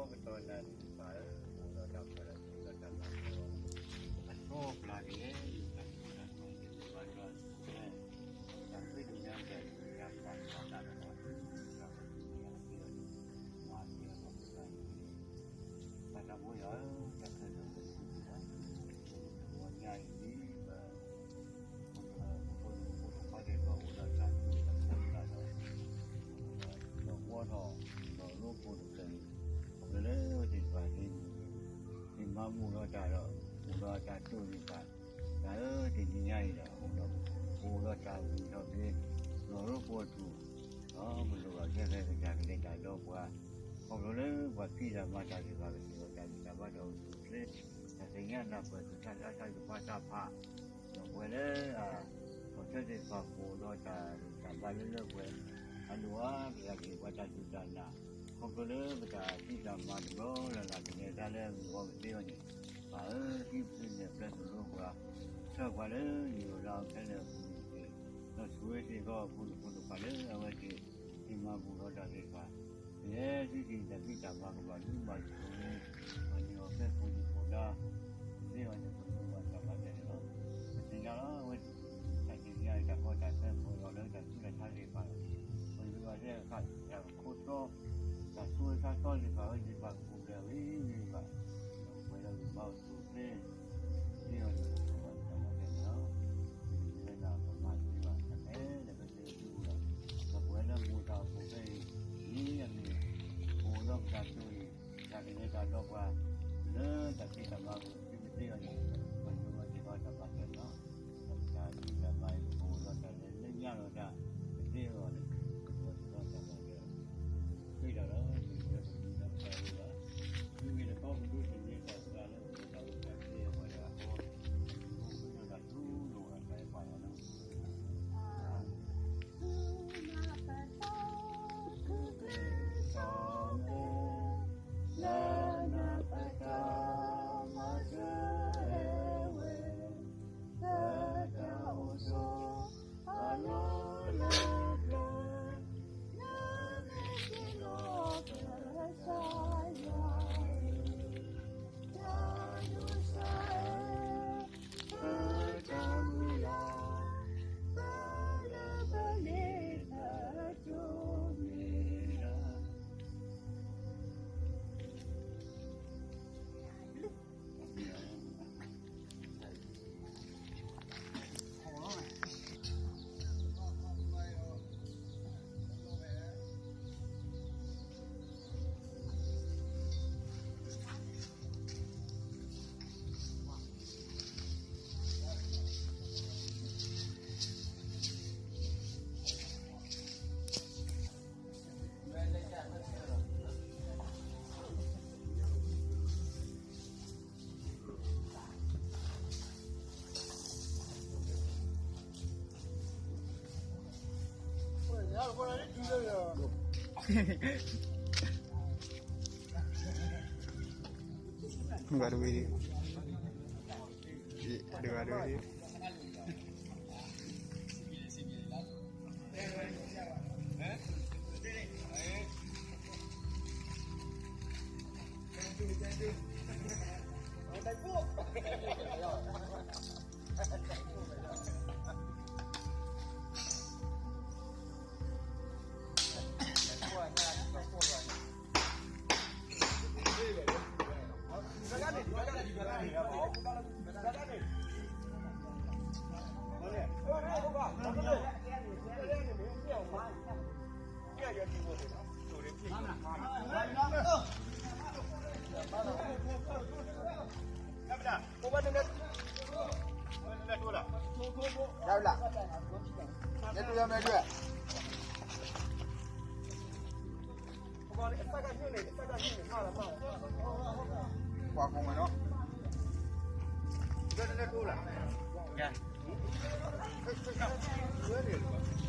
ကတီၢ်နၣ်ရံၣ်တဖၣ်ဧၢ, အိၣ်ဒီးတၢ်ပၢၢ်လီၤဆၢကတီၢ်တၢ်မၤကီၢ်, အထီပျၢ်က့ၤလၢယတၢ်ဆိၣ်တၢ်ထု ဘါယွၤအစိၤလၢ တၢ်ဃ့ကညးတၢ်ဒုးတၢ်ပာ်တၢ်သးဒီး တၢ်ဃ့ကညးတၢ်သ့အီၤန့ၣ် မၤသ့အီၤလီၤ ပသးန့ၣ် ဘၣ်တၢ်ဖိယွၤဧၢ, တၢ်ခဲလၢာ်လၢသုတဘၣ် တဂီၤညါအံၤန့ၣ် ပ ဖိဒိၣ်ဖိဒိၣ်ခွါသ့ၣ်တဖၣ်အိၣ်ဒီးတၢ်သူၣ်တၢ်သးဒီး ဒီးဘှီထီၣ် ဒီးရိဖှိၣ်တဖျၢၣ်န့ၣ် ခီဖျိလၢအဝဲသ့ၣ်တဖၣ်န့ၣ် မ့ၢ်မၤဘူၣ်ဒီးတၢ်ဒီး အိၣ်ဒီးတၢ်တိၢ်သ့ၣ်တဖၣ် တၢ်အၢတနံၤညါအံၤဒီး အိၣ်ဒီး အိၣ်ဒီးတၢ်ဂံၢ်ထီၣ်က့ၤ ဒီးရိဖှိၣ်အထူၣ် ဒီးပလိၣ်ဘၣ်ကဲဖဲကစၢ်ကလဲၤတၢ်ဒီးပှၤ ခီဖျိလၢပှၤဖံးတၢ်မၤတၢ်သ့ၣ်တဖၣ်ကစၢ်ယွၤတၢ်ဂံၢ်တၢ်ဘါဒီးအိၣ်ဆူၣ်အိၣ်ချ့ တၢ်သ့ၣ်ညါနၢ်ပၢၢ်သူၣ်တၢ်သးတၢ်ဂံၢ်တၢ်ဘါတၢ်ဖး ဒီးပဝဲလၢ အ ပှၤဆၢသ့ၣ်တဖၣ်အိၣ်ဒီးတၢ်ဂံၢ်တၢ်ဘါလၢလၢပှဲၤ အလိၣ်အါကယၤက့ၤပှၤတၢ်စူၢ်တၢ်နာ် ခီဖျိလၢပတၢ်ဖံးတၢ်မၤတဘျီလၢ်လၢ်ကလဲၤတၢ်လၢအဂ့ၤအဝီကသ့အီၤန့ၣ် ပၢ်ဧၢ ဟံးပသ့ၣ်နဲၣ်ပျဲသိၣ်လိပှၤ ဆှၢပှၤလၢနံၣ်အိၣ်လါအိၣ်ခဲလၢာ်အပူၤန့ၣ်တက့ၢ်. ဒီးဆိၣ်ဂ့ၤစ့ၢ်ကီးအဖိမုၣ်ဖိတဖၣ်လၢအဝဲသ့ၣ် ဟ့ၣ်မၤဘူၣ်ထီၣ်တၢ်သ့ၣ်တဖၣ် ကယဲၢ်သုတံၢ်တၢ်ဖံးတၢ်မၤကဘၣ်ဒုးဘၣ်ဆိၣ်ဂ့ၤ မၤန့ၢ်အီၤဖဲခိၣ်နံၤခိၣ်နၣ် သ့အီၤန့ၣ် ပလိၣ်ဘၣ်တၢ်ဘၣ်ဒဲးန့ၣ်လီၤ. ပသ့ၣ်ညါလီၤ အဝဲသ့ၣ် တၢ်သ့ၣ်ညါအံၤတၢ်ကီတၢ်ခဲပှဲၤလီၤလၢတၢ်ဆူးတၢ်ဆါသ့ၣ်တဖၣ်လီၤ. ပလိၣ်ဘၣ်သ့ၣ်တဖၣ် တၢ်ခိၣ်တီ တၢ်ဆိၣ်ဂ့ၤဆါတီသ့ၣ်တဖၣ် အဝဲသ့ၣ်တဖၣ်ကပူၤဖျဲးဝံၤဝံၤဘၣ် ဒီးပှဲၤဒီးဂံၢ်ဘါအိၣ်ဆူၣ်အိၣ်ချ့ သ့အီၤန့ၣ် ပလိၣ်ဘၣ်တၢ်ဘၣ်ဒဲးန့ၣ်လီၤ. ပမ့ၢ်လၢတၢ်ကမၣ်သ့ဘၣ်တၢ်ခဲလၢာ်ဖဲသ့ၣ်အစုပူၤဒီး ဒီးပဝဲလၢမိၢ်တၢ်အိၣ်ဖှိၣ်ဖဲအံၤ ဒ်အမ့ၢ် ပအိၣ်ဒီးပတၢ်တိၢ်အံၤ တၢ်ကလဲၤတၢ်ဒီးပှၤ လၢတၢ်ဖံးတၢ်မၤပူၤ သုမ့ၢ်သ့အီၤန့ၣ် ပလိၣ်ဘၣ်စ့ၢ်ကီးတၢ်ဘၣ်ဒဲးန့ၣ်လီၤ. ဒီးပတၢ်ဖံးတၢ်မၤအံၤ ပအိၣ်ဒီးတၢ်လဲၤလၢညါဒီးတၢ် ပသ့အီၤန့ၣ် ပလိၣ်ဘၣ်စ့ၢ်ကီးတၢ်ဘၣ်ဒဲး ဃ့တၢ်ဒီး မ့ၢ်လၢပမံၤဒီးပတၢ်အိၣ်ဘၣ် မ့မ့ၢ်တခီပဒိးသန့ၤတၢ်သရၣ်လၢပတၢ်အိၣ်တၢ်သ့အပှၤတဂၤဃီ ပဃ့ဒီးတၢ်ထူလိာ်အသးအပှၤလီၤ. ဘၣ်တဝံၤဒံး, ဘၣ်တ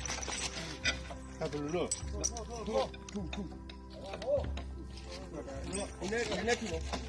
ဝံၤဒံး. လ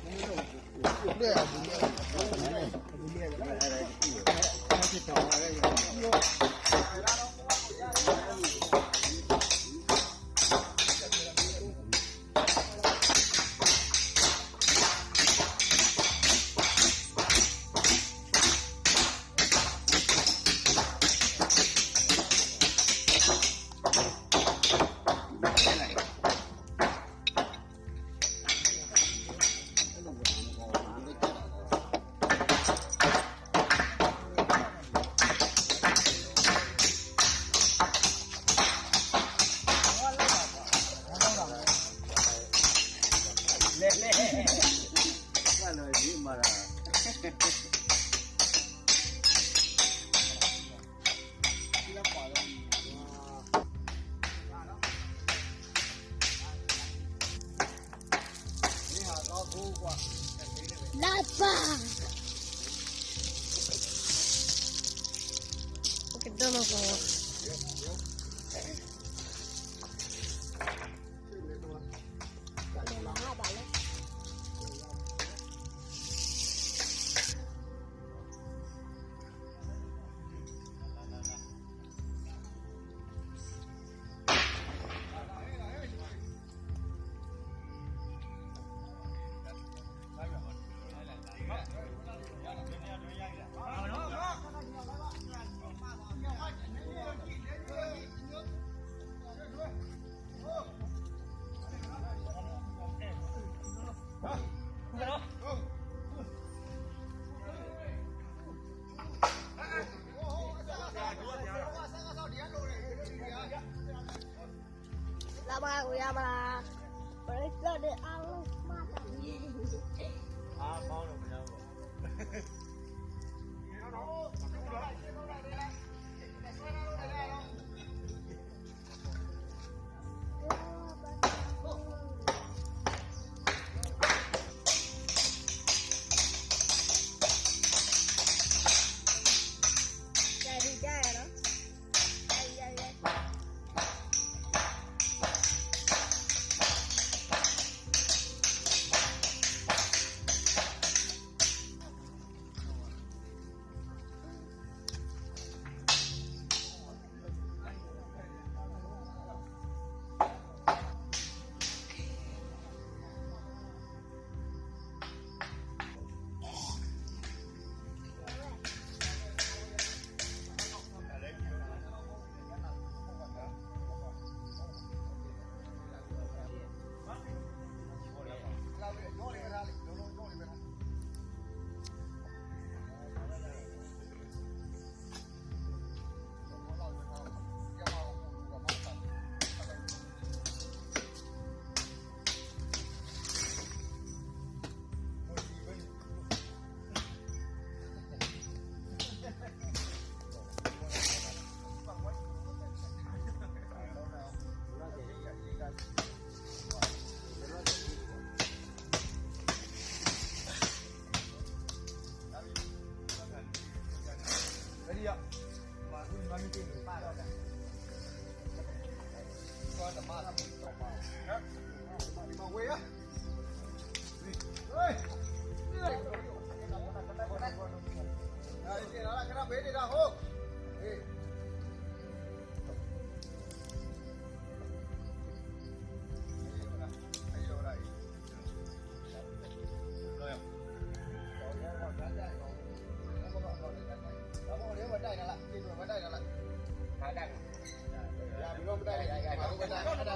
ၢပၢ် ကဒိၣ်လီၤပှၤ လ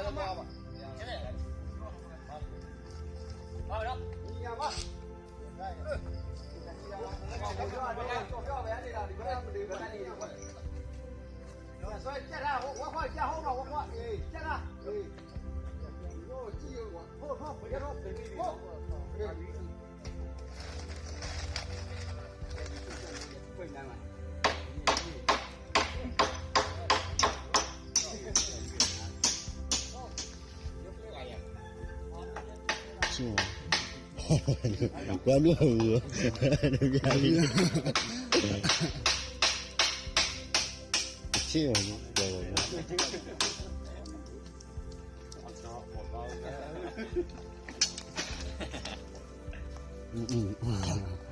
ၢပှၤအိၣ်ယၤဘၣ်, ပရ့ကျၢၢ်ဒီးအါလီၤမးတၢ်န့ၣ် ကွၢ်ဘျီၣ်ဧၢ, ဆ့ၣ်, ပှၤဂီၤမူ, အီၣ်စီၣ်, အီၣ်စီၣ်, အၢ